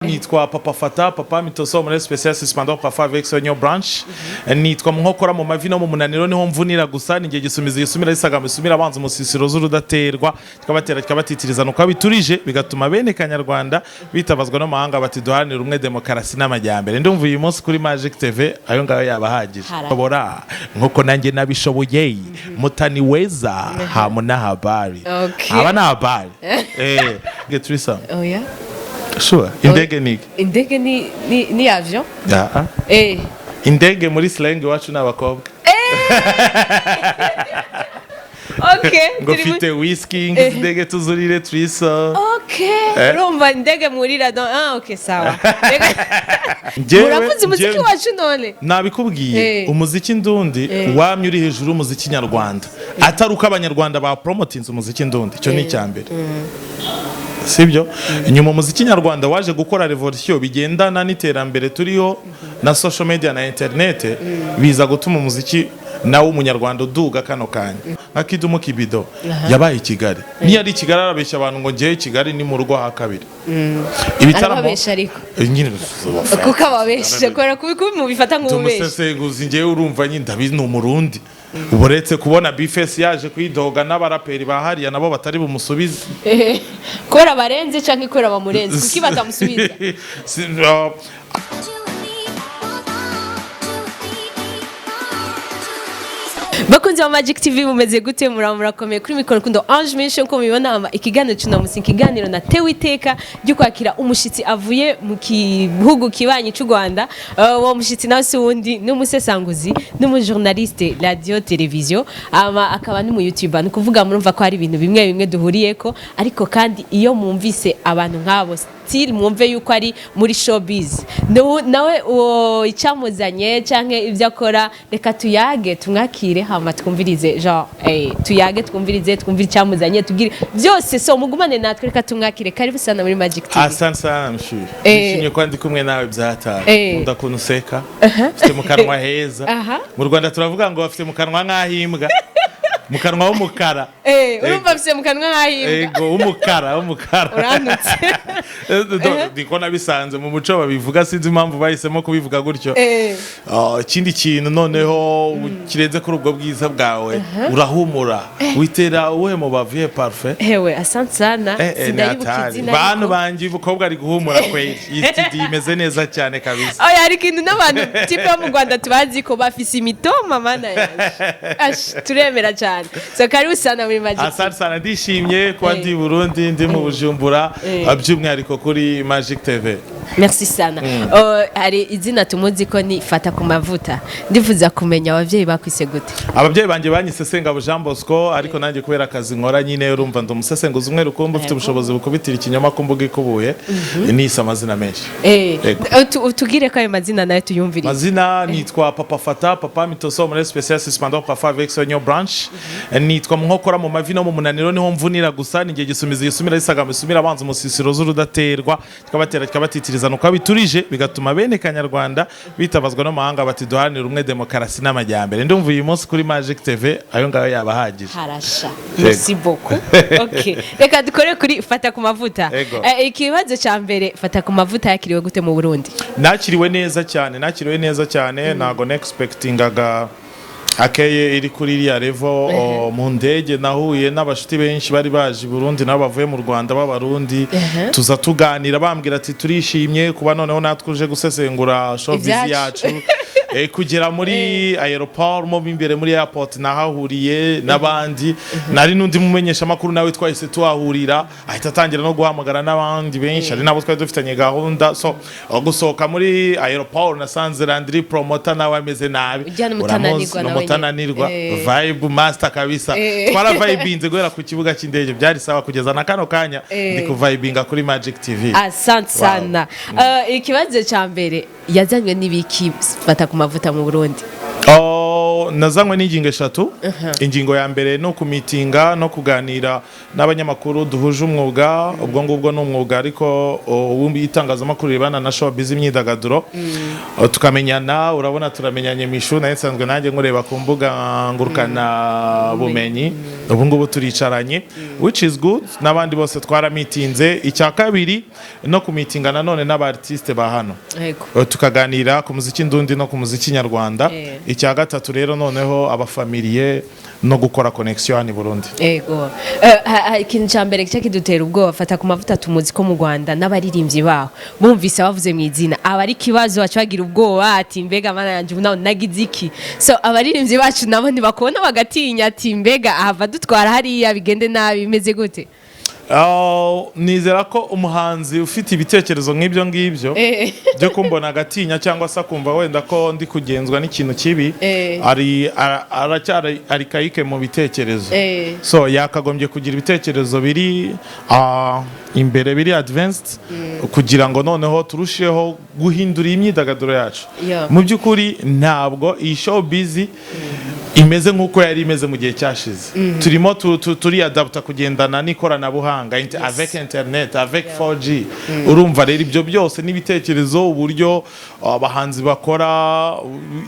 Nitwa Papa Fata, Papa Mitoso muri special suspendant parfois avec Sonyo Branch. Nitwa Munkokora mu mavi no mu munaniro niho mvunira gusa, ninjye gisumizi gisumira risagamba isumira abanza umusisiro z'urudaterwa, kikabatera kikabatitiriza, nuko biturije bigatuma bene Kanyarwanda bitabazwa no mahanga bati duharanire umwe, demokarasi n'amajyambere. Ndumva uyu munsi kuri Magic TV ayo ngayo yabahagije. Bora nkuko nanjye nabishoboye, mutaniweza hamuna habari. Aba ni habari get threesome. Oya. Sure, indege ni iki? Indege ni avion. Ah, indege muri slang iwacu ni abakobwa. Ngo mfite whisky, ngo indege tuzurire threesome. Urumva indege murira don, ah, okay, sawa. Muravuze umuziki wacu none. Nabikubwiye, umuziki ndundi wamye uri hejuru y'umuziki nyarwanda, atari uko Abanyarwanda ba promotinze umuziki ndundi. Icyo ni icya mbere, sibyo? Nyuma umuziki nyarwanda waje gukora revolution bigendana n'iterambere turiho na social media na internet, biza gutuma umuziki nawe umunyarwanda uduga kano kanya. Nka Kidumu Kibido yabaye i Kigali, niyo ari i Kigali arabeshya abantu ngo ngewe Kigali ni mu rugo ha kabiri. Ibitaramo Arababesha ariko. Nyine. Kuko ababesha kubera kubi mubifata nk'ububeshi. Tumusesenguzi, ngewe urumva nyine ndabizi ni Umurundi. Uretse kubona B-Face yaje kwidoga n'abaraperi ba hariya nabo batari bumusubize. Kubera barenze canke kubera bamurenze? Kuki batamusubiza? Bakunzi ba Magic TV, mumeze gute? Murakomeye? Kuri mikoro Rukundo Ange Menshi. Nkuko mubibona, ama ikiganiro cy'uno munsi, ikiganiro natewe iteka ryo kwakira umushitsi avuye mu gihugu kibanyi cy'u Rwanda. Uwo mushitsi nawe si wundi, ni umusesanguzi, ni umujournaliste radio television, ama akaba ni mu YouTuber. Ni kuvuga murumva ko hari ibintu bimwe bimwe duhuriyeko. Ariko kandi iyo mwumvise abantu nk'abo, still mwumve yuko ari muri showbiz. Nawe uwo icyamuzanye canke ibyo akora, reka tuyage, tumwakire, hama twumvirize, genre tuyage, twumvirize, twumvire icyamuzanye, tubwire byose. So mugumane natwe, reka tumwakire. Karibu sana muri Magic TV. Asante sana, mshuyu. Nishimye ko ndi kumwe nawe byataye. Nkunda ukuntu useka, ufite mu kanwa heza. Mu Rwanda turavuga ngo bafite mu kanwa nk'ahimbwa, mu kanwa h'umukara. Urumva afise mu kanwa nk'ahimbwa. Ego, w'umukara, w'umukara. Urantutse. Niko nabisanze mu muco babivuga, sinzi impamvu bahisemo kubivuga gutyo. Ah, ikindi kintu noneho kirenze kuri ubwo bwiza bwawe, urahumura, witera uwuhe mubavu, iyihe parfum? Hewe, asante sana. Ni Sindayibuka hatari. izina, Bantu ariko banje, umukobwa ari guhumura kweli, iyi studio imeze neza cyane kabisa. Oya, hari ikintu n'abantu type bo mu Rwanda tubazi ko bafise imitoma, mana yanje. Ash, turemera cyane. So karibu sana muri Magic. Asante sana, ndishimye kuba ndi i Burundi, ndi mu Bujumbura, by'umwihariko kuri Magic TV. Merci sana. Hari izina tumuzi ko ni Fata ku Mavuta. Ndifuza kumenya abavyeyi bakwise gute? Ababyeyi banjye banyise Sengabo Jean Bosco, ariko nanjye kubera akazi nkora nyine, urumva ndi umusesenguzi umwe rukumbi ufite ubushobozi bukubitira ikinyoma ku mbuga ikubuye, nise amazina menshi. Yego. Utubwire ko ayo mazina nayo tuyumvirize. Mazina nitwa Papa Fata, Papa Mitoso muri special suspendant parfois avec Sonyo Branch. Nitwa Munkokora mu mavi no mu munaniro niho mvunira gusa, ninjye gisumizi gisumira risagamba isumira abanza umusisiro z'urudaterwa, kikabatera kikabatitiriza, nuko biturije bigatuma bene Kanyarwanda bitabazwa no mahanga bati duharanire umwe, demokarasi n'amajyambere. Ndumva uyu munsi kuri Magic TV ayo ngayo yabahagije. Harasha, merci beaucoup. Okay, reka dukore kuri Fata ku Mavuta. Ego. Ikibazo cya mbere, Fata ku Mavuta yakiriwe gute mu Burundi? Nakiriwe neza cyane, nakiriwe neza cyane. Ntago nexpectingaga akeye iri kuri iriya level. Mu ndege nahuye n'abashuti benshi bari baje i Burundi nabo bavuye mu Rwanda b'Abarundi, tuza tuganira, bambwira ati turishimye kuba noneho natwe uje gusesengura showbiz Ibyacu. yacu. Kugera muri aéroport mo imbere muri airport nahahuriye n'abandi, nari n'undi mumenyesha makuru nawe twahise tuhahurira, ahita atangira no guhamagara n'abandi benshi, ari nabo twari dufitanye gahunda. So gusohoka muri aéroport nasanze Landry Promoter nawe ameze nabi. Ujyana umutananirwa Uramuzi, nawe nyene. umutananirwa, vibe master kabisa. Twaravibinze guhera ku kibuga cy'indege, byari sawa, kugeza na kano kanya ndi kuvibinga kuri Magic TV. Asante sana. Ikibazo cya mbere, yazanywe n'ibiki Fata ku Mavuta mu Burundi? Oh, Nazanywe n'ingingo eshatu. Ingingo ya mbere ni ukumitinga no kuganira n'abanyamakuru duhuje umwuga. Ubwo ngubwo ni umwuga, ariko w'itangazamakuru ribana na showbiz, imyidagaduro. Tukamenyana, urabona turamenyanye. Mishu nayo nsanzwe nanjye nkureba ku mbuga ngurukana bumenyi, ubu ngubu turicaranye, which is good. N'abandi bose twaramitinze. Icya kabiri, no kumitinga nanone n'aba artiste ba hano, tukaganira ku muziki ndundi no ku muziki nyarwanda. Icya gatatu rero noneho, abafamiliye no gukora connection hano i Burundi. Ego. Ikintu cya mbere gica kidutera ubwoba, fata ku mavuta, tumuzi ko mu Rwanda n'abaririmbyi baho bumvise bavuze mu izina aba ari ikibazo, baca bagira ubwoba ati: "Mbega mana yanjye, ubu nawe nagize iki?" So abaririmbyi bacu nabo ntibakubona bagatinya ati: "Mbega ahava dutwara hariya bigende nabi, bimeze gute?" Nizera ko umuhanzi ufite ibitekerezo nk'ibyo ngibyo byo kumbona agatinya cyangwa se akumva wenda ko ndi kugenzwa n'ikintu kibi, aracyari arikayike mu bitekerezo. So yakagombye kugira ibitekerezo biri imbere, biri advanced, kugira ngo noneho turusheho guhindura iyi myidagaduro yacu. Mu by'ukuri ntabwo iyi showbiz imeze nk'uko yari imeze mu gihe cyashize. Turimo turiyadapta kugendana n'ikoranabuhanga, avec internet, avec 4G. Urumva rero ibyo byose n'ibitekerezo, uburyo abahanzi bakora,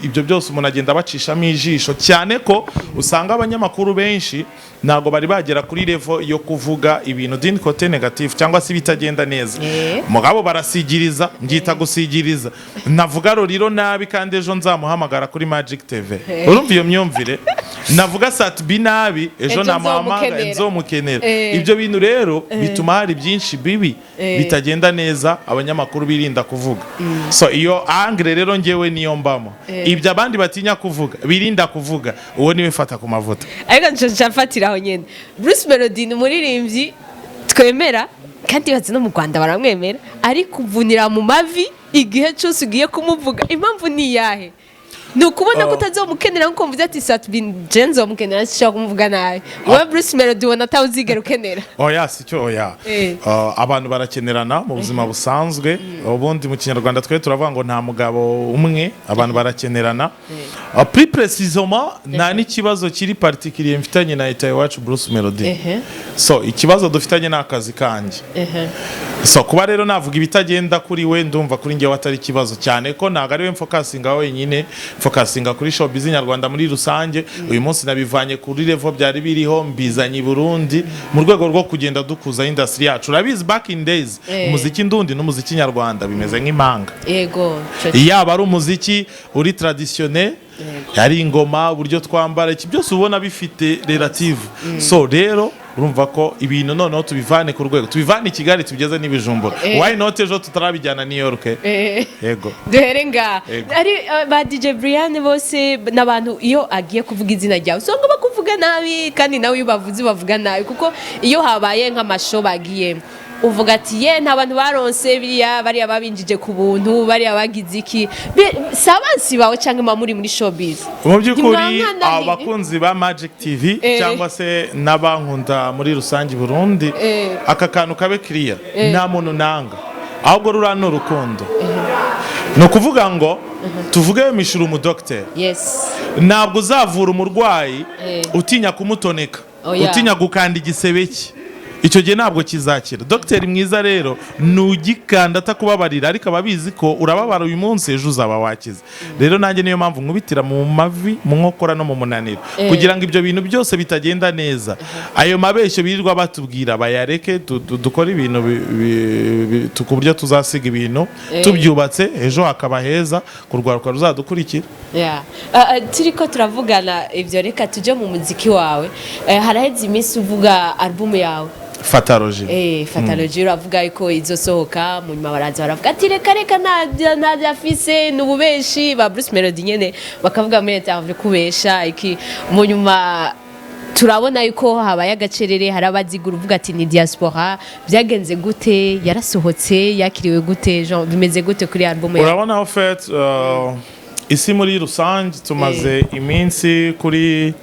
ibyo byose umuntu agenda abacishamo ijisho, cyane ko usanga abanyamakuru benshi ntabwo bari bagera kuri level yo kuvuga ibintu d'une côté négatif cyangwa se ibitagenda neza. Mugabo barasigiriza, mbyita gusigiriza. Navuga Roriro nabi kandi ejo nzamuhamagara kuri Magic TV. Urumva iyo myumvire? Navuga Sat-B nabi, ejo Ejo namuhamagara, nzomukenera. nzomukenera. Ibyo bintu rero bituma hari byinshi bibi bitagenda neza abanyamakuru birinda kuvuga. So iyo angle rero ngewe niyo mbamo. Ibyo abandi batinya kuvuga, birinda kuvuga, uwo niwe fata ku mavuta. Ariko nca mfatira aho nyene. Bruce Melody ni umuririmbyi twemera, kandi bazi no mu Rwanda baramwemera, ariko uvunira mu mavi igihe cyose ugiye kumuvuga. Impamvu ni iyahe? Ni ukubona ko utazomukenera, nkuko mvuze ati Sat-B je nzomukenera, sinshobora kumuvuga nabi. Wowe Bruce Melody ubona atawuzigera ukenera? Oya, si cyo, oya. Abantu barakenerana mu buzima busanzwe. Ubundi mu Kinyarwanda twe turavuga ngo nta mugabo umwe, abantu barakenerana. Plus précisément, nta n'ikibazo kiri particulier mfitanye na Itayi Iwacu Bruce Melody. So ikibazo dufitanye ni akazi kanjye. So kuba rero navuga ibitagenda kuri we, ndumva kuri njyewe atari ikibazo, cyane ko ntabwo ari we mfokasinga wenyine, mfokasinga kuri showbiz nyarwanda muri rusange. Uyu munsi nabivanye kuri level byari biriho, mbizanye i Burundi mu rwego rwo kugenda dukuza industry yacu. Urabizi, back in days, umuziki ndundi n'umuziki nyarwanda bimeze nk'impanga. Yaba ari umuziki uri traditionnel, ari ingoma, uburyo twambara, iki byose ubona bifite relative. So rero urumva ko ibintu noneho tubivane ku rwego, tubivane i Kigali, tubigeze n'ibijumbura. Why not ejo tutarabijyana New York? Yego. Duhere ngaha. Yego. Ari ba DJ Brian bose n'abantu, iyo agiye kuvuga izina ryawe usanga bakuvuga nabi, kandi nawe iyo ubavuze bavuga nabi, kuko iyo habaye nk'ama show bagiyemo uvuga ati: "Ye, nta bantu baronse biriya, bariya babinjije ku buntu, bariya bagize iki." Si abansi bawe cyangwa muba muri showbiz? Mu by'ukuri, Ntimwankana abakunzi ba Magic TV cyangwa se n'abankunda muri rusange i Burundi, aka kantu kabe kiriya: nta muntu nanga, ahubwo ruriya ni urukundo. Ni ukuvuga ngo tuvuge mishura umudogiteri, ntabwo uzavura umurwayi utinya kumutoneka, utinya gukanda igisebe cye. Icyo gihe ntabwo kizakira. Dogiteri mwiza rero ni ugikanda atakubabarira, ariko aba abizi ko urababara uyu munsi, ejo uzaba wakize. Rero nanjye niyo mpamvu nkubitira mu mavi, mu nkokora no mu munaniro, kugira ngo ibyo bintu byose bitagenda neza, ayo mabeshyo birirwa batubwira bayareke, dukore ibintu ku buryo tuzasiga ibintu tubyubatse, ejo hakaba heza ku rwaruka ruzadukurikira. Yeah. Turiko turavugana ibyo, reka tujye mu muziki wawe. Haraheze iminsi uvuga album yawe. Fatalogy. Fatalogy, uravuga yuko izosohoka, mu nyuma baraza baravuga ati: "Reka reka, nta afise, ni ububeshi." Ba Bruce Melody nyene bakavuga muri interview kubesha iki. Mu nyuma turabona yuko habaye agacerere, hari abazigura, uvuga ati ni diaspora. Byagenze gute? Yarasohotse? Yakiriwe gute? Jean, bimeze gute kuri album yawe? Urabona, en fait, isi muri rusange tumaze iminsi kuri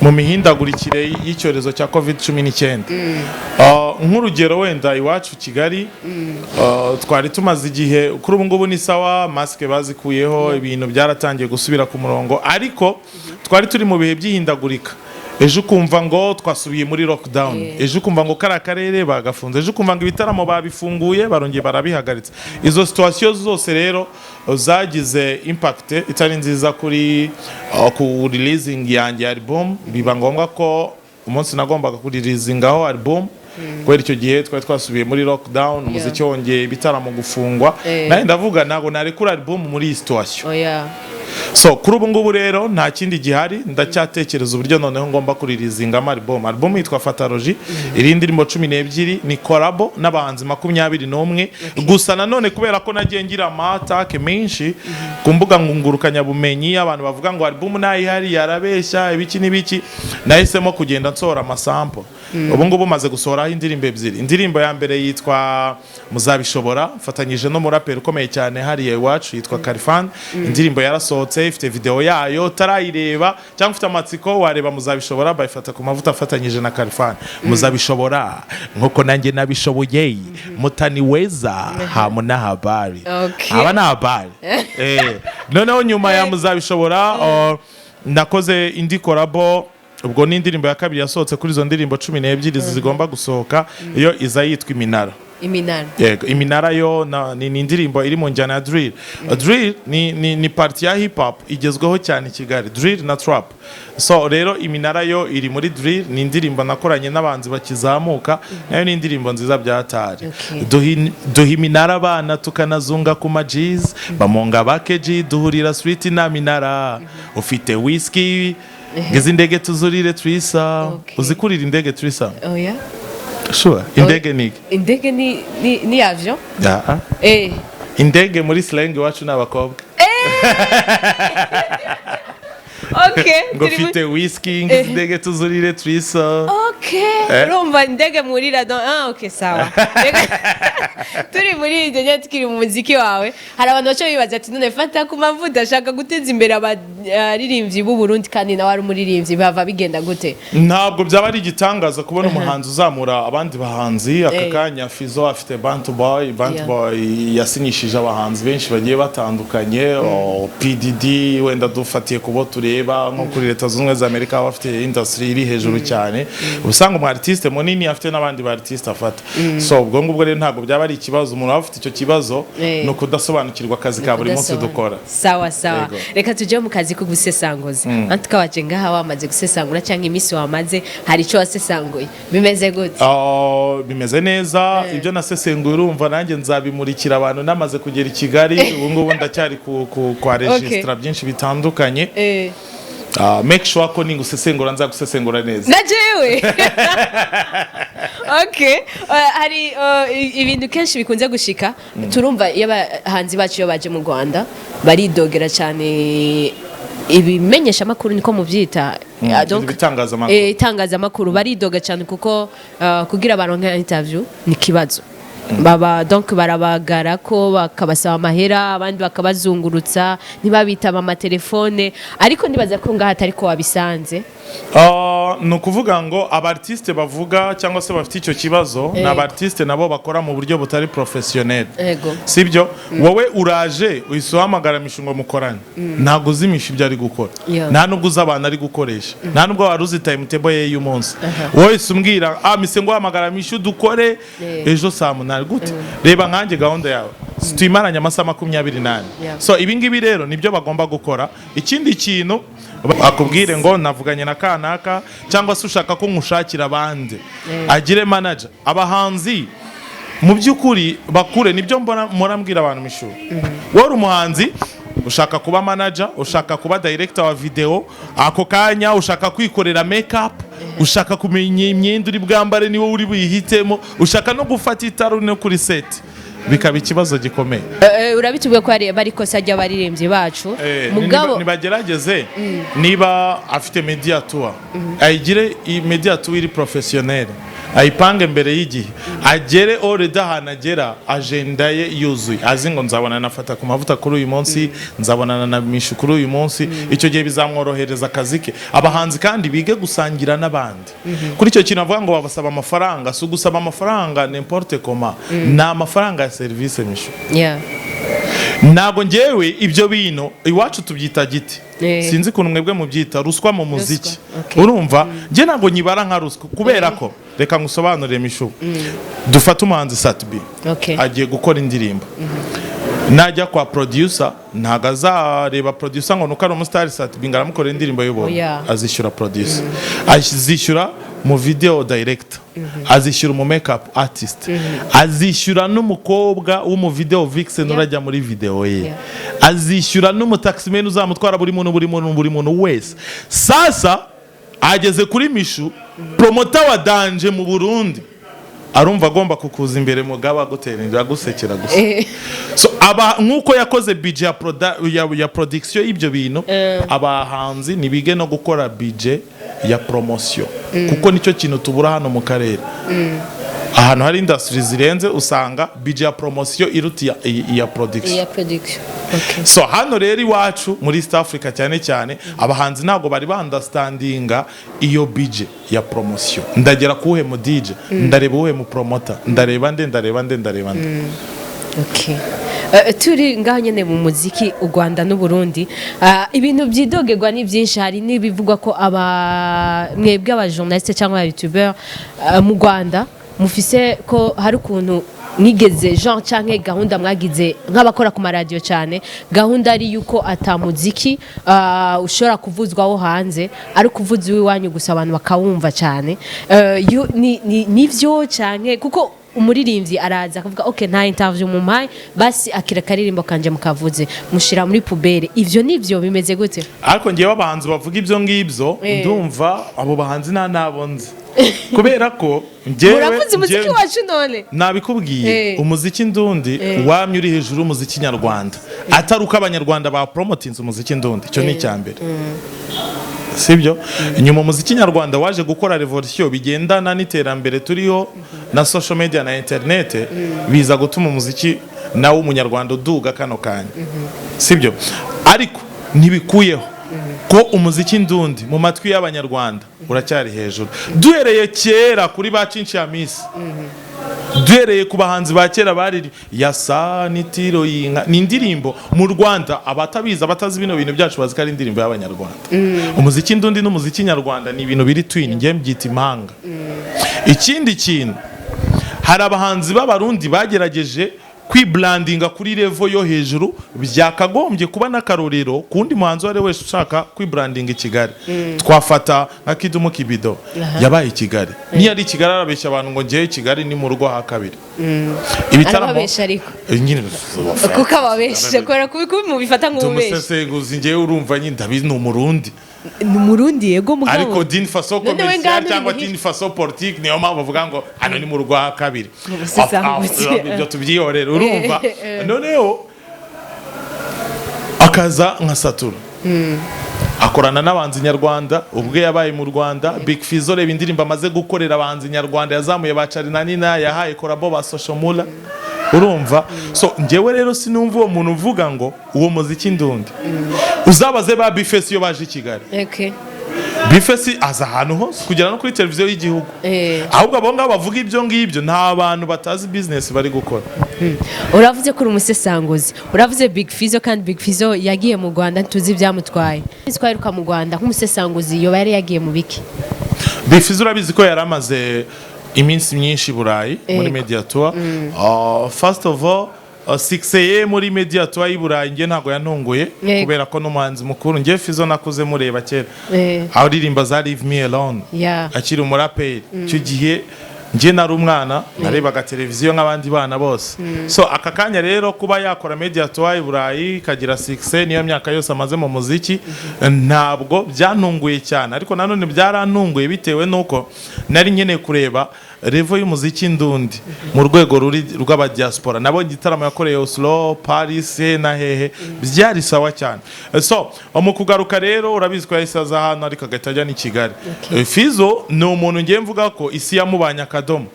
mu mihindagurikire y'icyorezo cya COVID 19. Nk'urugero wenda iwacu Kigali, twari tumaze igihe, kuri ubu ngubu ni sawa, masike bazikuyeho, ibintu byaratangiye gusubira ku murongo, ariko twari turi mu bihe by'ihindagurika. Ejo ukumva ngo twasubiye muri lockdown, ejo ukumva ngo kariya karere bagafunze, ejo ukumva ngo ibitaramo babifunguye, barongeye barabihagaritse. Izo situation zose rero zagize impact itari nziza kuri ku releasing yanjye ya album. Biba ngombwa ko umunsi nagombaga kureleasingaho album, kubera icyo gihe twari twasubiye muri lockdown, umuziki wongeye, ibitaramo gufungwa, nawe ndavuga ntabwo narekura album muri iyi situation. Oya. So kuri ubu ngubu rero nta kindi gihari, ndacyatekereza uburyo noneho ngomba kureleasingamo album. Album yitwa Fatalogy, iri indirimbo 12, ni collabo n'abahanzi 21. Gusa nanone kubera ko nagiye ngira amatake menshi ku mbuga ngungurukanyabumenyi, abantu bavuga ngo album ntayihari, yarabeshya, ibiki n'ibiki, nahisemo kugenda nsohora amasample. Ubu ngubu maze gusohoraho indirimbo ebyiri. Indirimbo ya mbere yitwa Muzabishobora, mfatanyije n'umuraperi ukomeye cyane hariya iwacu yitwa Karifan. Indirimbo yarasohotse, ifite video yayo. Utarayireba cyangwa ufite amatsiko, wareba Muzabishobora bayifata ku mavuta afatanyije na Karifan. Muzabishobora nkuko nanjye nabishoboye, mutaniweza hamuna habari. Aba ni habari. Noneho nyuma ya Muzabishobora, nakoze indi collabo. Ubwo ni indirimbo ya kabiri yasohotse kuri izo ndirimbo 12 zigomba gusohoka. Iyo iza yitwa Iminara. Iminara. Yego, Iminara yo ni indirimbo iri mu njyana ya drill. Drill ni partie ya hip hop igezweho cyane i Kigali, drill na trap. So rero Iminara yo iri muri drill, ni indirimbo nakoranye n'abanzi bakizamuka, nayo ni indirimbo nziza byatari. Duha iminara abana, tukanazunga ku majiz bamonga bakeji, duhurira street na minara ufite whisky, ngizi indege tuzurire twisa. Uzi kurira indege twisa? Oya. Sure, indege ni iki? Indege ni avion. Ah, ah. Indege muri slang iwacu ni abakobwa. Ngo mfite whisky, ngizi indege tuzurire twisa. Urumva indege murira ah, okay, sawa. Turi muri ibyo nyine, tukiri mu muziki wawe, hari abantu baca bibaza ati: "None Fata ku mavuta ashaka guteza imbere abaririmbyi b'u Burundi kandi nawe ari umuririmbyi, bava bigenda gute?" Ntabwo byaba ari igitangaza kubona umuhanzi uzamura abandi bahanzi aka kanya. Fizo afite Bantu Boy, Bantu Boy yasinyishije abahanzi benshi bagiye batandukanye. Oh, PDD wenda dufatiye ku bo tureba nko kuri Leta Zunze Ubumwe za Amerika, baba bafite industry iri hejuru cyane, usanga umu artiste munini afite n'abandi ba artiste afata. So ubwo ngubwo rero ntabwo byaba ari ikibazo. Umuntu aba afite icyo kibazo ni ukudasobanukirwa akazi ka buri munsi dukora. Sawa sawa. Yego. Reka tujye mu kazi ko gusesanguza. Antuka waje ngaha wamaze gusesangura, cyangwa iminsi wamaze hari icyo wasesanguye? Bimeze gute? Ah, bimeze neza. Ibyo nasesenguye, urumva nanjye nzabimurikira abantu namaze kugera i Kigali. Ubu ngubu ndacyari kwa registra byinshi bitandukanye. Ah, make sure ko ningusesengura nzagusesengura neza. Na jewe okay. Hari ibintu kenshi bikunze gushika, turumva iyo abahanzi bacu iyo baje mu Rwanda baridogera cyane ibimenyeshamakuru, niko mubyita? Donc, ibitangazamakuru. Itangazamakuru baridoga cyane kuko kugira baronke interview ni kibazo. Baba donc barabagara ko bakabasaba amahera, abandi bakabazungurutsa, ntibabitaba amatelefone. Ariko ndibaza ko ngaha atari ko wabisanze. Ah, ni ukuvuga ngo abartiste bavuga cyangwa se bafite icyo kibazo ni abartiste nabo bakora mu buryo butari professionnel. Sibyo? Wowe uraje uhise uhamagara Mishu ngo mukorane, ntabwo uzi Mishu ibyo ari gukora, nta nubwo uzi abantu ari gukoresha, nta nubwo wari uzi timetable ye y'umunsi. Wowe uhise umbwira: "Ah, mise ngo hamagara Mishu dukore ejo saa 8." Gute? Reba nkanjye gahunda yawe tuyimaranye amasaha 24. So ibi ngibi rero nibyo bagomba gukora. Ikindi kintu, akubwire ngo navuganye na kanaka, cyangwa se ushaka ko nkushakira abandi, agire manager. Abahanzi mu by'ukuri bakure, nibyo mbona murambwira abantu. Mishu, wowe uri umuhanzi, ushaka kuba manager, ushaka kuba director wa video ako kanya, ushaka kwikorera makeup, ushaka kumenya imyenda uri bwambare, niwo uri buyihitemo, ushaka no gufata itara no kuri set, bikaba ikibazo gikomeye. Urabitubwiye ko bari ikosa ry'abaririmbyi bacu. Mugabo nibagerageze, niba afite media tour, ayigire media tour iri professionnel. Ayipange mbere y'igihe, agere already ahantu agera agenda ye yuzuye, azi ngo nzabonana na Fata ku Mavuta kuri uyu munsi, nzabonana na Mishu kuri uyu munsi. Icyo gihe bizamworohereza akazi ke. Abahanzi kandi bige gusangira n'abandi. Kuri icyo kintu avuga ngo babasaba amafaranga, si ugusaba amafaranga n'importe comment, ni amafaranga ya serivisi, Mishu. Ntabwo ngewe ibyo bintu, iwacu tubyita giti. Sinzi ukuntu mwebwe mubyita, ruswa mu muziki. Ruswa, okay. Urumva, njye ntabwo nyibara nka ruswa, kubera ko, reka ngusobanurire, Mishu. Dufate umuhanzi Sat-B. Agiye gukora indirimbo, najya kwa producer, ntabwo azareba producer ngo nuko ari umusitari Sat-B ngo aramukorera indirimbo y'ubuntu. Oya. Azishyura producer, azishyura mu video director, azishyura umu makeup artist, azishyura n'umukobwa w'umu video vixen urajya muri video ye, azishyura n'umutaximan uzamutwara, buri muntu, buri muntu, buri muntu wese. Sasa ageze kuri Mishu, promoter wa danger mu Burundi, arumva agomba kukuza imbere, mugabo agutera inda, agusekera gusa. So aba nk'uko yakoze budget ya production y'ibyo bintu, abahanzi nibige no gukora budget ya promotion, kuko nicyo kintu tubura hano mu karere. Ahantu hari industry zirenze, usanga budget ya promotion iruta iya production. Iya production, okay. So hano rero iwacu muri East Africa cyane cyane, abahanzi ntabwo bari baunderstandinga iyo budget ya promotion. Ndagera kuwuhe mu DJ, ndareba uwuhe mu promoter, ndareba nde, ndareba nde, ndareba nde? Okay. Turi ngaho nyene mu muziki, u Rwanda n'u Burundi, ibintu byidogerwa ni byinshi. Hari n'ibivugwa ko aba mwebwe aba journaliste cyangwa aba youtuber mu Rwanda mufise ko hari ukuntu mwigeze genre canke gahunda mwagize nk'abakora ku maradiyo cyane, gahunda ari yuko ata muziki ushobora kuvuzwaho hanze, ari kuvuza iwanyu gusa, abantu bakawumva cyane. Nivyo canke kuko umuririmbyi araza akavuga: "Okay, nta interview mumpaye, basi akira akaririmbo kanje mukavuze," mushira muri poubelle. Ivyo nivyo bimeze gute? Ariko ngewe abahanzi bavuga ibyo ngibyo, ndumva abo bahanzi nta nabo nzi, kubera ko njyewe Muravuze umuziki wacu none. Nabikubwiye. Umuziki ndundi wamye uri hejuru y'umuziki nyarwanda, atari uko Abanyarwanda bapromotinze umuziki ndundi. Icyo ni icya mbere, sibyo? Nyuma umuziki nyarwanda waje gukora revolution bigendana n'iterambere turiho na social media na internet, biza gutuma umuziki nawo umunyarwanda uduga kano kanya, sibyo? Ariko ntibikuyeho ko umuziki ndundi mu matwi y'Abanyarwanda uracyari hejuru. Duhereye kera kuri ba Cinci ya Misi, duhereye ku bahanzi ba kera bariri yasa n'itiro y'inka, ni indirimbo mu Rwanda abatabizi, abatazi bino bintu byacu, bazi ko ari indirimbo y'Abanyarwanda. Umuziki ndundi n'umuziki nyarwanda ni ibintu biri twin, ngiye mbyita impanga. Ikindi kintu, hari abahanzi b'Abarundi bagerageje kwibrandinga kuri level yo hejuru, byakagombye kuba n'akarorero ku wundi muhanzi uwo ari we wese ushaka kwibrandinga i Kigali. Twafata nka Kidumu Kibido, yabaye i Kigali. Niyo ari i Kigali arabeshya abantu ngo ngewe Kigali ni mu rugo ha kabiri. Ibitaramo Arababesha ariko. Nyine. Kuko ababesha kubera kubi mubifata nk'ububesha. Tumusesenguzi, ngewe urumva nyine ndabizi, ni Umurundi. Ni Umurundi, yego, mugabo. Ariko d'une façon None we commerciale ngano cyangwa uri d'une façon politique, niyo mpamvu bavuga ngo hano ni mu rugo ha kabiri. Ubusesanguzi. Ibyo tubyihorere. Urumva, noneho akaza nka Satura, akorana n'abahanzi nyarwanda, ubwe yabaye mu Rwanda. Big Fizzo, reba indirimbo amaze gukorera abahanzi nyarwanda, yazamuye ba Charly na Nina, yahaye collabo ba Social Mula. Urumva, so njyewe rero sinumva uwo muntu uvuga ngo uwo muziki ndundi. Uzabaze ba B-Face iyo baje i Kigali. B-Face aza ahantu hose, kugera no kuri televiziyo y'igihugu. Ahubwo abo ngabo bavuga ibyo ngibyo nta bantu batazi business bari gukora. Uravuze ko uri umusesanguzi, uravuze Big Fizzo, kandi Big Fizzo yagiye mu Rwanda, ntituzi ibyamutwaye. Twaheruka mu Rwanda, nk'umusesanguzi, yoba yari yagiye mu biki? Big Fizzo urabizi ko yari amaze iminsi myinshi i Burayi muri media tour. First of all, 6 muri media tour y'i Burayi njye ntabwo yantunguye, kubera ko n'umuhanzi mukuru. Njye Fizzo nakuze mureba kera, aho aririmba za "Leave Me Alone" akiri umuraperi. Icyo gihe njye nari umwana, narebaga televiziyo nk'abandi bana bose. So aka kanya rero kuba yakora media tour i Burayi ikagira success, niyo myaka yose amaze mu muziki, ntabwo byantunguye cyane. Ariko nanone byarantunguye bitewe n'uko nari nkeneye kureba. level y'umuziki ndundi mu rwego ruri rw'abadiaspora. Nabonye igitaramo yakoreye Oslo, Paris na hehe, byari sawa cyane. So mu kugaruka rero, urabizi ko yahise aza hano, ariko agahita ajya n'i Kigali. Fizzo ni umuntu ngiye mvuga ko isi yamubanye akadomo.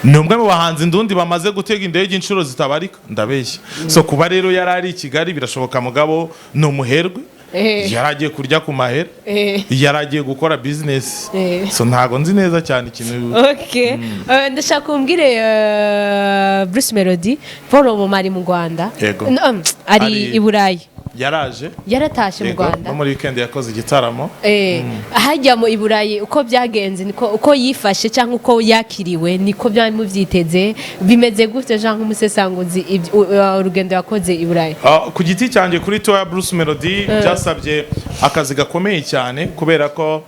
Ni umwe mu bahanzi ndundi bamaze gutega indege inshuro zitabarika, ndabeshya? So kuba rero yari ari i Kigali birashoboka, mugabo ni umuherwe, yari agiye kurya ku mahera, yari agiye gukora business. So ntago nzi neza cyane ikintu. Okay. Ndashaka umbwire, Bruce Melody Paul Moma ari mu Rwanda? Yego. No, ari i Burayi? Yaraje. Yaratashe mu Yego, Rwanda? No muri weekend yakoze igitaramo. Hajya mu i Burayi, uko byagenze, niko uko yifashe cyangwa uko yakiriwe, niko byari mubyiteze? Bimeze gute, Jean, nk'umusesanguzi, urugendo yakoze i Burayi? Ku giti cyanjye, kuri tour ya Bruce Melody byasabye akazi gakomeye cyane, kubera ko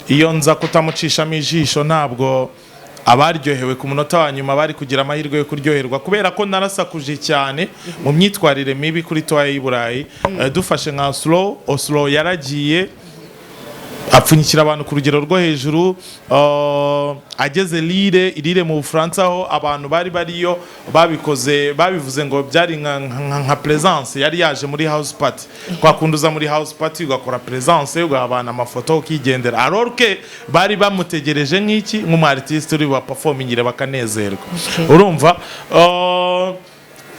iyo nza kutamucishamo ijisho, ntabwo abaryohewe ku munota wa nyuma bari kugira amahirwe yo kuryoherwa, kubera ko narasakuje cyane mu myitwarire mibi kuri tour y'i Burayi. Dufashe nka Oslo, Oslo yaragiye apfunyikira abantu ku rugero rwo hejuru. Ageze Lille, Lille mu Bufaransa, aho abantu bari bariyo babikoze babivuze ngo byari nka presence, yari yaje muri house party, kwa kundi uza muri house party ugakora presence, ugaha abantu amafoto, ukigendera, alors que bari bamutegereje nk'iki, nk'umu artiste uri bubaperformingire bakanezerwa. Urumva,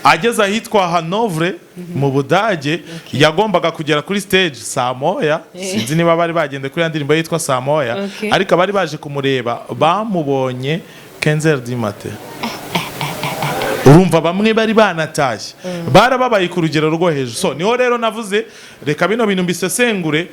ageze ahitwa Hanovre mu Budage, yagombaga kugera kuri stage saa 1. Sinzi niba bari bagende kuri ya ndirimbo yitwa saa moya, ariko abari baje kumureba bamubonye 15 du matin. Urumva bamwe bari banatashye, barababaye ku rugero rwo hejuru. So niho rero navuze, reka bino bintu mbisesengure,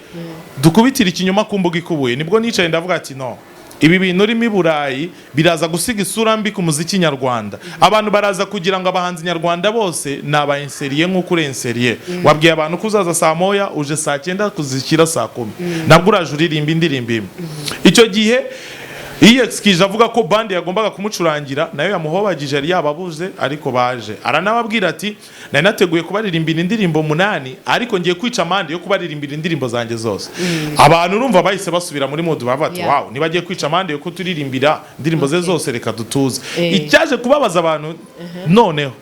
dukubitire ikinyoma ku mbuga ikubuye. Nibwo nicaye ndavuga ati: "No, ibi bintu urimo i Burayi biraza gusiga isura mbi ku muziki nyarwanda. Abantu baraza kugira ngo abahanzi nyarwanda bose ni aba insérieux nk'uko uri insérieux. Wabwiye abantu ko uzaza saa 1, uje saa 9 kuzishyira saa 10, nabwo uraje uririmba indirimbo imwe." Icyo gihe yiyexcusije avuga ko band yagombaga kumucurangira nayo yamuhobagije, yari yababuze, ariko baje. Aranababwira ati: "Nari nateguye kubaririmbira indirimbo munani, ariko ngiye kwica amande yo kubaririmbira indirimbo zanjye zose." Abantu urumva bahise basubira muri mood, bavuga ati: "Wow, niba agiye kwica amande yo kuturirimbira indirimbo ze zose, reka dutuze." Icyaje kubabaza abantu noneho,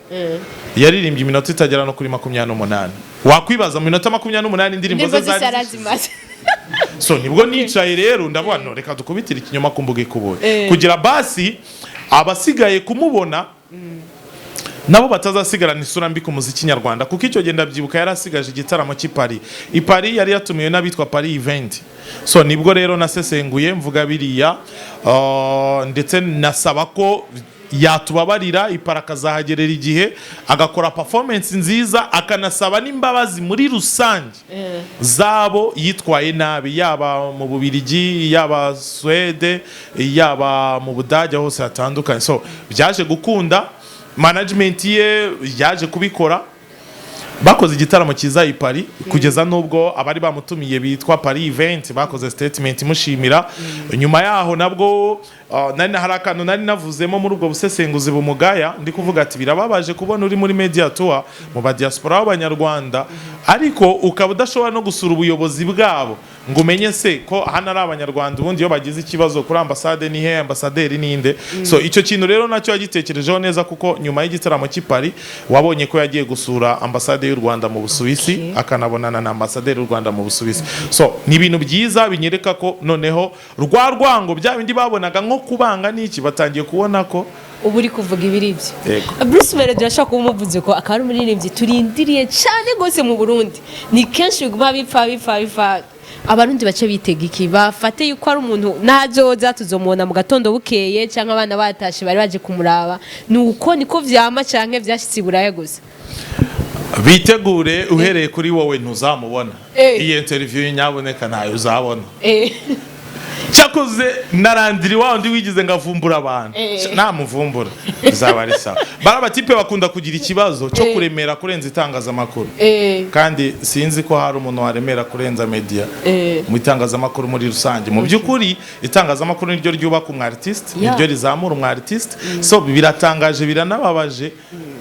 yaririmbye iminota itagera no kuri 28. Wakwibaza, mu minota 28 indirimbo ze Indirimbo zose zari zishize. arazimaze. So nibwo nicaye rero ndavuga: "No, reka dukubitire ikinyoma ku mbuga ikubuye, kugira basi abasigaye kumubona nabo batazasigarana isura mbi ku muziki nyarwanda." Kuko icyo gihe ndabyibuka yari asigaje igitaramo cy'i Paris. I Paris yari yatumiwe n'abitwa Paris Event. So nibwo rero nasesenguye mvuga biriya, ndetse nasaba ko yatubabarira, i Paris akazahagerera igihe, agakora performance nziza, akanasaba n'imbabazi muri rusange zabo yitwaye nabi, yaba mu Bubirigi, yaba Suwede, yaba mu Budage, hose hatandukanye. So byaje gukunda, management ye yaje kubikora, bakoze igitaramo cyiza i Paris, kugeza n'ubwo abari bamutumiye bitwa Paris Event bakoze statement imushimira. Nyuma yaho nabwo, nari hari akantu nari navuzemo muri ubwo busesenguzi bumugaya, ndi kuvuga ati: "Birababaje kubona uri muri media tour mu ba diaspora b'abanyarwanda, ariko ukaba udashobora no gusura ubuyobozi bwabo ngo umenye se ko hano ari abanyarwanda, ubundi iyo bagize ikibazo kuri ambasade ni he, ambasaderi ninde?" So icyo kintu rero nacyo yagitekerejeho neza, kuko nyuma y'igitaramo cy'i Paris wabonye ko yagiye gusura ambasade y'u Rwanda mu Busuwisi, akanabonana na ambasaderi y'u Rwanda mu Busuwisi. So ni ibintu byiza binyereka ko noneho rwa rwango, bya bindi babonaga nko kubanga n'iki, batangiye kubona ko Ubu uri kuvuga ibiri byo. Yego. Bruce Melody urashobora kuba umuvuze ko akaba ari umuririmbyi turindiriye cyane rwose mu Burundi. Ni kenshi biguma bipfa bipfa bipfa. Abarundi bace bitega iki? Bafate yuko ari umuntu nazoza tuzomubona mu gatondo bukeye, cyangwa abana batashe bari baje kumuraba? Ni uko niko vyama, canke vyashitse i Buraya gusa? Bitegure, uhereye kuri wowe ntuzamubona. Iyi interview nyaboneka ntayo uzabona. Cyakoze narandiri wa undi wigize ngo avumbura abantu, namuvumbura bizaba ari sawa. Bari abatipe bakunda kugira ikibazo cyo kuremera kurenza itangazamakuru, kandi sinzi ko hari umuntu waremera kurenza media mu itangazamakuru muri rusange. Mu by'ukuri itangazamakuru niryo ryubaka umu artiste, niryo rizamura umu artiste. So biratangaje, biranababaje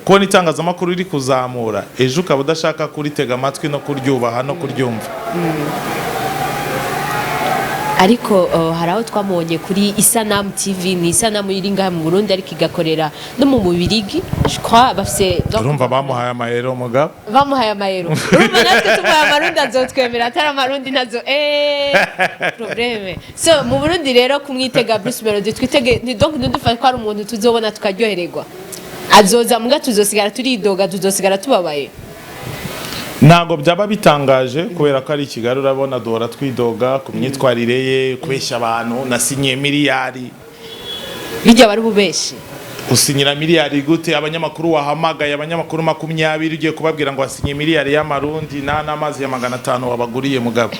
kubona itangazamakuru riri kuzamura, ejo ukaba udashaka kuritega amatwi no kuryubaha no kuryumva. Ariko hari aho twamubonye kuri Isanamu TV. Ni Isanamu iri ngaha mu Burundi, ariko igakorera no mu Bubirigi, je crois bafise Urumva bamuhaye amayero, mugabo. Bamuhaye amayero. Urumva natwe tumuhaye amarundi azotwemera, atari amarundi nazo problème. So mu Burundi rero kumwitega Bruce Melody, twitege ni donc ntidufate ko ari umuntu tuzobona tukaryohererwa. Azoza muga tuzosigara turidoga, tuzosigara tubabaye. Ntabwo byaba bitangaje kubera ko ari i Kigali. Urabona duhora twidoga ku myitwarire ye, kubeshya abantu, nasinyiye miliyari. Bijya bari bubeshi. Usinyira miliyari gute? Abanyamakuru wahamagaye, abanyamakuru 20, ugiye kubabwira ngo wasinye miliyari y'amarundi, nta n'amazi ya 500 wabaguriye. Mugabo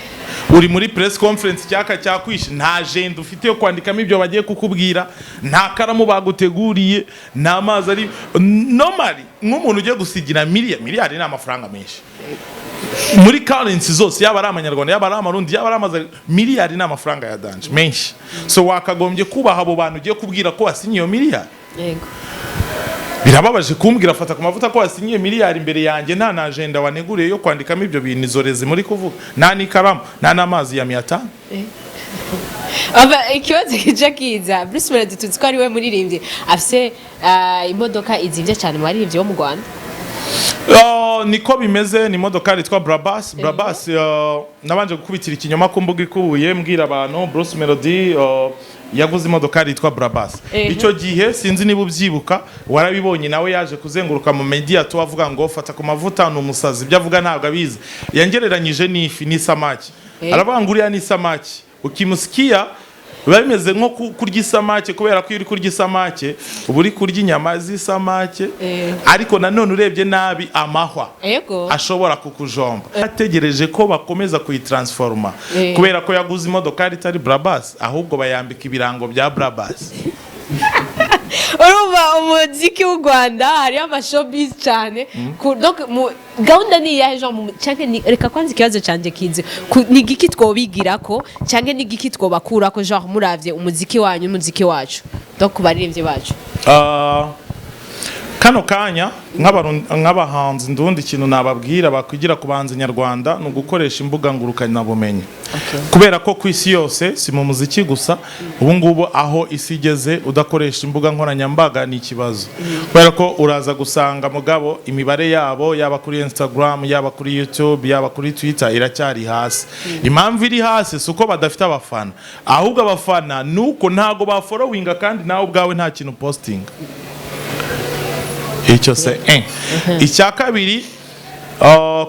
uri muri press conference, cyaka cyakwishe, nta agenda ufite yo kwandikamo ibyo bagiye kukubwira, nta karamu baguteguriye, nta mazi ari normally. Nk'umuntu ugiye gusigira miliyari, miliyari ni amafaranga menshi muri currency zose, yaba ari amanyarwanda, yaba ari amarundi, yaba ari amazi, miliyari ni amafaranga ya danger menshi. So wakagombye kubaha abo bantu ugiye kubwira ko wasinye iyo miliyari. Birababaje kumbwira, fata ku mavuta, ko wasinyiye miliyari imbere yanjye, nta na agenda waneguriye yo kwandikamo ibyo bintu, izo rezi muri kuvuga, nta n'ikaramu, nta n'amazi ya 500. Aba ikibazo kija kiza, Bruce Melody tuzi ko ari we muririmbyi afise imodoka izimvye cyane mu baririmbyi bo mu Rwanda. Oh, niko bimeze. Ni imodoka yitwa Brabus. Brabus, nabanje gukubitira ikinyoma ku mbuga ikubuye, mbwira abantu Bruce Melody yaguze imodoka yitwa Brabus. Icyo gihe sinzi niba ubyibuka, warabibonye, nawe yaje kuzenguruka mu media tu avuga ngo fata ku mavuta ni umusazi, ibyo avuga ntabwo abizi. Yangereranyije n'ifi, n'isamaki. Aravuga ngo uriya ni isamaki, ukimusikia biba bimeze nko kurya isamake, kubera ko iyo uri kurya isamake uba uri kurya inyama z'isamake, ariko nanone urebye nabi amahwa ashobora kukujomba. Ategereje ko bakomeza kuyitransforma, kubera ko yaguze imodoka itari Brabus, ahubwo bayambika ibirango bya Brabus. Urumva umuziki w'u Rwanda hariyo amashowbiz cyane. Donc gahunda ni iyahe, Jean? Canke reka kwanza ikibazo canje kize. Ni igiki twobigirako canke ni igiki twobakurako, genre muravye umuziki wanyu n'umuziki wacu, donc ku baririmbyi bacu? Ah, kano kanya nk'abahanzi ndundi, ikintu nababwira bakwigira ku bahanzi nyarwanda ni ugukoresha imbuga ngurukanabumenyi, kubera ko ku isi yose, si mu muziki gusa, ubu ngubu aho isi igeze, udakoresha imbuga nkoranyambaga ni ikibazo, kubera ko uraza gusanga mugabo imibare yabo, yaba kuri Instagram, yaba kuri YouTube, yaba kuri Twitter, iracyari hasi. Impamvu iri hasi si uko badafite abafana, ahubwo abafana ni uko ntago bafollowinga, kandi nawe ubwawe nta kintu postinga. Icyo se Icya kabiri,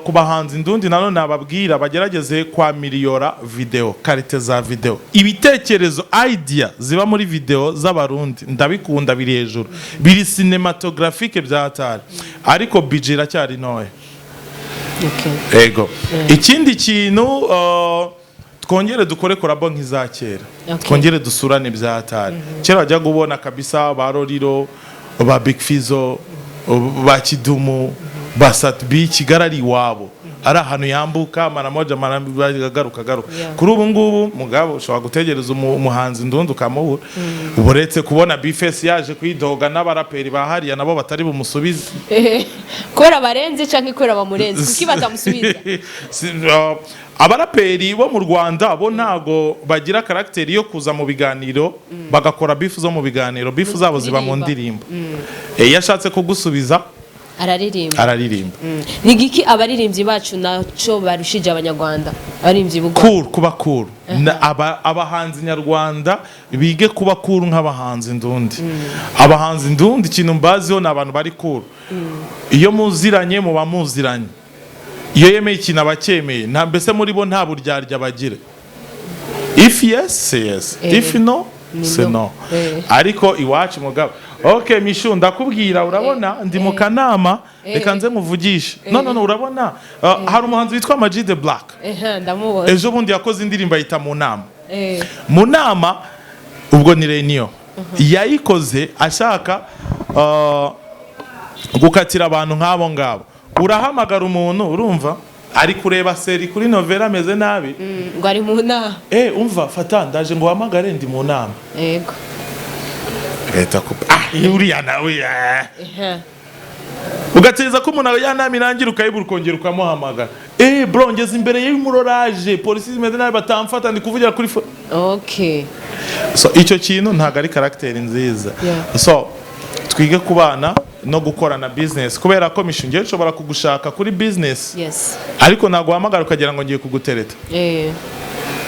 ku bahanzi ndundi nanone nababwira bagerageze kwaméliora video, qualité za video. Ibitekerezo, idea ziba muri video z'abarundi ndabikunda, biri hejuru, biri cinématographique bya hatari, ariko budget iracyari ntoya. Ego. Ikindi kintu, twongere dukore collabo nk'iza kera. Twongere dusurane bya hatari. Kera wajyaga ubona kabisa ba Roriro, ba Big Fizzo, ba Kidumu, ba Sat-B, Kigali ari iwabo, ari ahantu yambuka mara moja mara agaruka agaruka. Kuri ubu ngubu mugabo ushobora gutegereza umuhanzi ndundi ukamubura, uretse kubona B-Face yaje kwidoga n'abaraperi ba hariya nabo batari bumusubize. Kubera barenze canke kubera bamurenze? Kuki batamusubiza? Abaraperi bo mu Rwanda bo ntago bagira caractère yo kuza mu biganiro bagakora beef zo mu biganiro. Beef zabo ziba mu ndirimbo. Iyo ashatse kugusubiza araririmba. Araririmba. Ni giki abaririmbyi bacu naco barushije abanyarwanda, abaririmbyi b'u Rwanda? Cool, kuba cool. Abahanzi nyarwanda bige kuba cool nk'abahanzi ndundi. Abahanzi ndundi ikintu mbaziho ni abantu bari cool. Iyo muziranye muba muziranye, iyo yemeye ikintu aba acyemeye, nta mbese muri bo nta buryarya bagira. If yes, say yes. If no, say no. no. Ariko iwacu mugabo, okay Mishu, ndakubwira, urabona ndi mu kanama, reka nze nkuvugishe. No, no, no, urabona hari umuhanzi witwa Ama G The Black. Ehe, ndamubona. Ejo bundi yakoze indirimbo ayita mu nama. Mu nama ubwo ni réunion. Yayikoze ashaka gukatira abantu nk'abo ngabo. Urahamagara umuntu, urumva ari kureba série kuri novela, ameze nabi. Ngo ari mu nama. Umva, fata, ndaje ngo uhamagare, ndi mu nama. Leta kupa, ah, uriya nawe. Ugategereza ko umuntu ya nama irangira, ukayibura, ukongera ukamuhamagara: "Eh bro, ngeze imbere y'umuroraje, polisi zimeze nabi, batamfata, ndi kuvugira kuri phone." So icyo kintu ntabwo ari caractère nziza. So twige kubana no gukorana business, kubera ko mishinga nshobora kugushaka kuri business, ariko ntabwo uhamagara ukagira ngo ngiye kugutereta,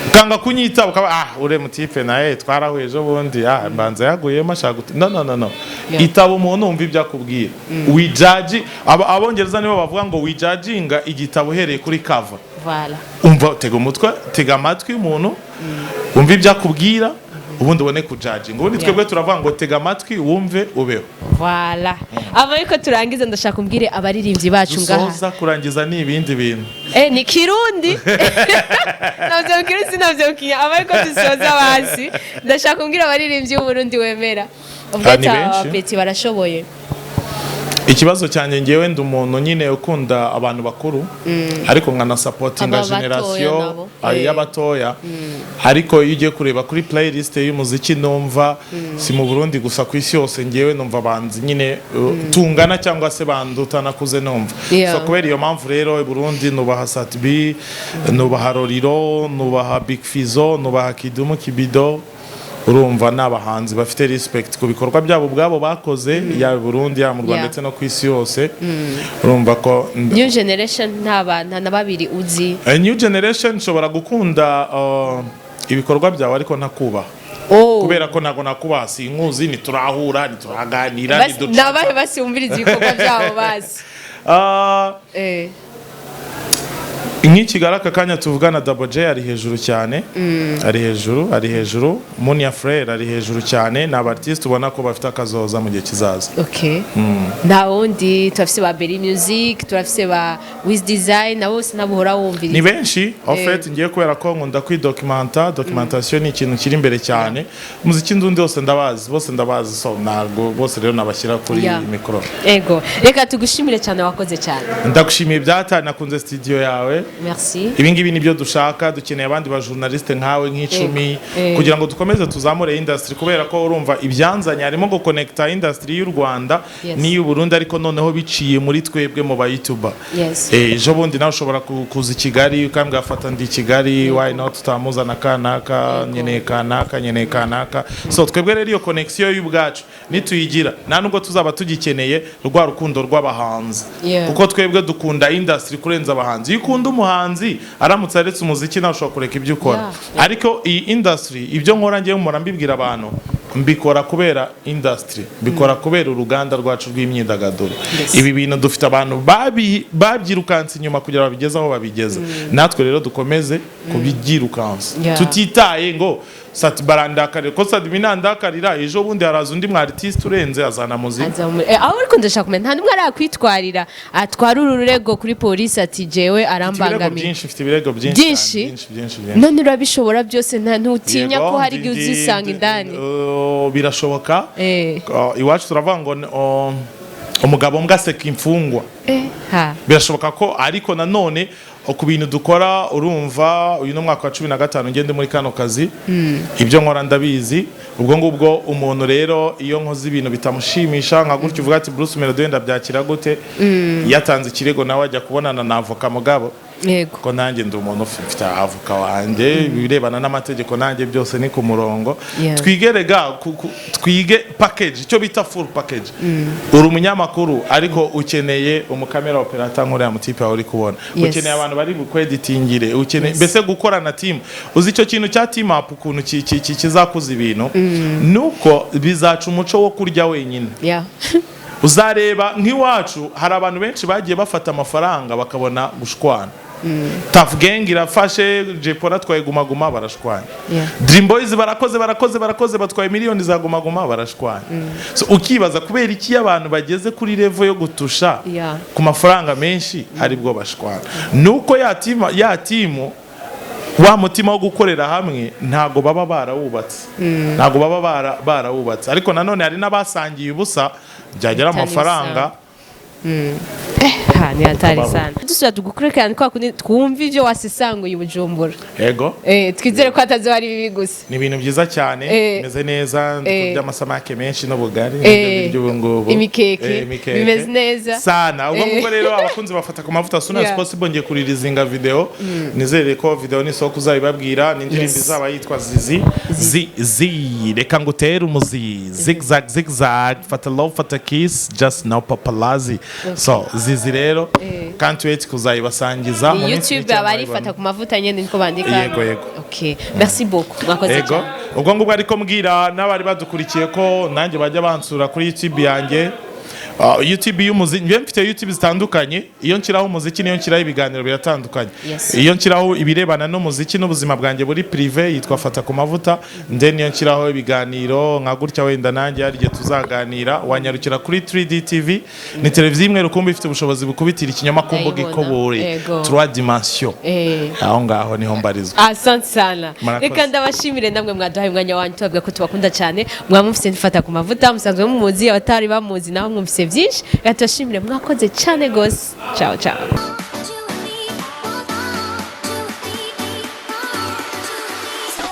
ukanga kunyita, ukaba ah ure mutipe naye twarahuye ejo bundi, ah mbanza yaguyemo ashaka no, no, no, no. Itaba umuntu, wumva ibyo akubwira. Wijudge. Abongereza nibo bavuga ngo wijudginga igitabo uhereye kuri cover. Voilà. Umva, tega umutwe, tega amatwi umuntu, wumva ibyo akubwira, ubundi ubone kujudginga. Ubundi twebwe turavuga ngo tega amatwi, wumve, ubeho. Voilà. Aba ariko turangiza, ndashaka umbwire abaririmbyi bacu ngaha. Dusoza, kurangiza ni ibindi bintu. Eh, ni Kirundi navyo mu Kirundi, sinavyo mu Kinya. Aba ariko dusoza basi, ndashaka umbwire abaririmbyi b'Uburundi wemera, ubwo Ah, ni ati benshi. abapeti barashoboye. Ikibazo cyanjye, ngewe ndi umuntu nyine ukunda abantu bakuru, ariko nkanasupportinga Aba batoya génération nabo. y'abatoya. Ariko iyo ugiye kureba kuri playlist y'umuziki numva, si mu Burundi gusa, ku isi yose, ngewe numva abanzi nyine tungana cyangwa se banduta nakuze numva. So kubera iyo mpamvu rero, i Burundi nubaha Sat-B, nubaha Roriro, nubaha Big Fizzo, nubaha Kidumu Kibido. Urumva ni abahanzi bafite respect ku bikorwa byabo ubwabo bakoze, yaba i Burundi, yaba mu Rwanda, ndetse no ku isi yose. Urumva ko New generation nta na babiri uzi? New generation, nshobora gukunda ibikorwa byawe ariko ntakubaha, kubera ko ntabwo nakubaha, sinkuzi, ntiturahura, ntituraganira, ntiduca. Nabahe basi wumviriza ibikorwa byabo basi? Nk'i Kigali aka kanya tuvugana, Double J ari hejuru cyane, ari hejuru, ari hejuru. Monia Frere ari hejuru cyane. Ni abartiste ubona ko bafite akazoza mu gihe kizaza. Okay, nta wundi? Turafise ba Berry Music, turafise ba Wiz Design, nabo bose nabuhora wumviriza? Ni benshi en fait. Ngiye kubera ko nkunda kwidocumenta, documentation ni ikintu kiri imbere cyane. Umuziki ndundi wose ndabazi, bose ndabazi, so ntabwo bose rero nabashyira kuri mikoro. Ego, reka tugushimire cyane, wakoze cyane. Ndagushimiye byata, nakunze studio yawe. Merci. Ibi ngibi nibyo dushaka. Dukeneye abandi ba journaliste nkawe nk'icumi kugira ngo dukomeze tuzamure industry, kubera ko urumva ibyanzanye harimo guconnecta industry y'u Rwanda n'iy'u Burundi, ariko noneho biciye muri twebwe mu ba YouTuber. Ejo bundi nawe ushobora kuza i Kigali ukambwira: "Fata, ndi i Kigali, why not tutamuzana kanaka, nkeneye kanaka, nkeneye kanaka." So twebwe rero iyo connection y'ubwacu nituyigira, nta nubwo tuzaba tugikeneye rwa rukundo rw'abahanzi, kuko twebwe dukunda industry kurenza abahanzi. Iyo ukunda umuhanzi, aramutse aretse umuziki, nawe ushobora kureka ibyo ukora. Ariko iyi industry, ibyo nkora ngewe mpora mbibwira abantu, mbikora kubera industry, mbikora kubera uruganda rwacu rw'imyidagaduro. Ibi bintu dufite abantu babyirukanse inyuma kugira babigeze aho babigeze. Natwe rero dukomeze kubyirukansa, tutitaye ngo Sat barandakarira, ko Sat binandakarira, ejo bundi haraza undi mu artiste urenze azana muzika. Aza aho ariko ndashaka kumenya, nta n'umwe arakwitwarira, atwara uru rurego kuri polisi ati jewe Mfite ibirego arambangamiye? byinshi, mfite ibirego byinshi Byinshi? cyane, byinshi, byinshi, byinshi. None urabishobora byose? Nta ntutinya Yego, ko hari igihe uzisanga indani? Birashoboka. Iwacu turavuga ngo umugabo mbwa aseka imfungwa. Ha. Birashoboka ko, ariko nanone ku bintu dukora, urumva uyu ni umwaka wa 15 ngende muri kano kazi, ibyo nkora ndabizi. Ubwo ngubwo umuntu rero iyo nkoze ibintu bitamushimisha, nka gutyo uvuga ati Bruce Melody wenda byakira gute, iyo atanze ikirego nawe ajya kubonana na avoka, mugabo ko nanjye ndi umuntu ufite avoka wanjye, ibirebana n'amategeko nanjye byose ni ku murongo. Twige rega, twige package, icyo bita full package. Uri umunyamakuru ariko ukeneye umucamera operator nk'uriya mutipe wawe uri kubona, ukeneye abantu bari bukweditingire, ukeneye mbese gukorana team. Uzi icyo kintu cya team up ukuntu kizakuza ibintu, nuko bizaca umuco wo kurya wenyine. Uzareba nk'iwacu hari abantu benshi bagiye bafata amafaranga bakabona gushwana. Tuff Gang irafashe, Jay Polly atwaye Guma Guma, barashwana. Dream Boys barakoze, barakoze, barakoze, batwaye miliyoni za Guma Guma, barashwana. So ukibaza kubera iki abantu bageze kuri level yo gutusha ku mafaranga menshi aribwo bashwana. Nuko ya team wa mutima wo gukorera hamwe ntago baba barawubatse, ntago baba barawubatse. Ariko nanone hari n'abasangiye ubusa, byagera Bitari. amafaranga. Ha, ni hatari Babu. sana. Dusubira tugukurikirana kwa kundi twumva ivyo wasesanguye i Bujumbura. Ego. Twizere ko atazoba ari bibi gusa. Ni ibintu byiza cyane, bimeze neza, ndi kurya amasamake menshi n'ubugari, nibyo biryo ubu ngubu. Imikeke, Imikeke. bimeze neza. Sana. Ubwo ngubwo rero, abakunzi bafata ku mavuta, soon as possible ngiye kuririzinga video. Nizere ko video nisoko uzabibabwira, ni indirimbo izaba yitwa Zizi Zi Zi, reka ngutere umuzi, zigzag zigzag, fata love, fata kiss, just now paparazzi. So Zizi rero, can't wait kuzayibasangiza mu minsi YouTube mike aba ari murayibona. Fata ku mavuta nyene niko bandika? Yego. Okay, merci beaucoup, mwakoze Ego. cyane. Ubwo ngubwo ariko mbwira n'abari badukurikiye ko nanjye bajya bansura kuri YouTube yanjye. YouTube y'umuziki, njye mfite YouTube zitandukanye. Iyo nshyiraho umuziki niyo nshyiraho ibiganiro biratandukanye. Iyo nshyiraho ibirebana n'umuziki n'ubuzima bwanjye buri privé yitwa Fata ku Mavuta. Then iyo nshyiraho ibiganiro nka gutya, wenda nanjye hari igihe tuzaganira, wanyarukira kuri 3D TV. Ni televiziyo imwe rukumbi ifite ubushobozi bukubitira ikinyoma ku mbuga Ndayibona. ikobore. 3 dimension. Aho ngaho niho mbarizwa. Asante sana. Murakoze. Reka ndabashimire namwe mwaduhaye umwanya wanyu, tubabwira ko tubakunda cyane. Mwamufise Nfata ku Mavuta, musanzwe mumuzi, abatari bamuzi naho mwumvise byinshi. Reka tubashimire, mwakoze cyane gose. Ciao ciao.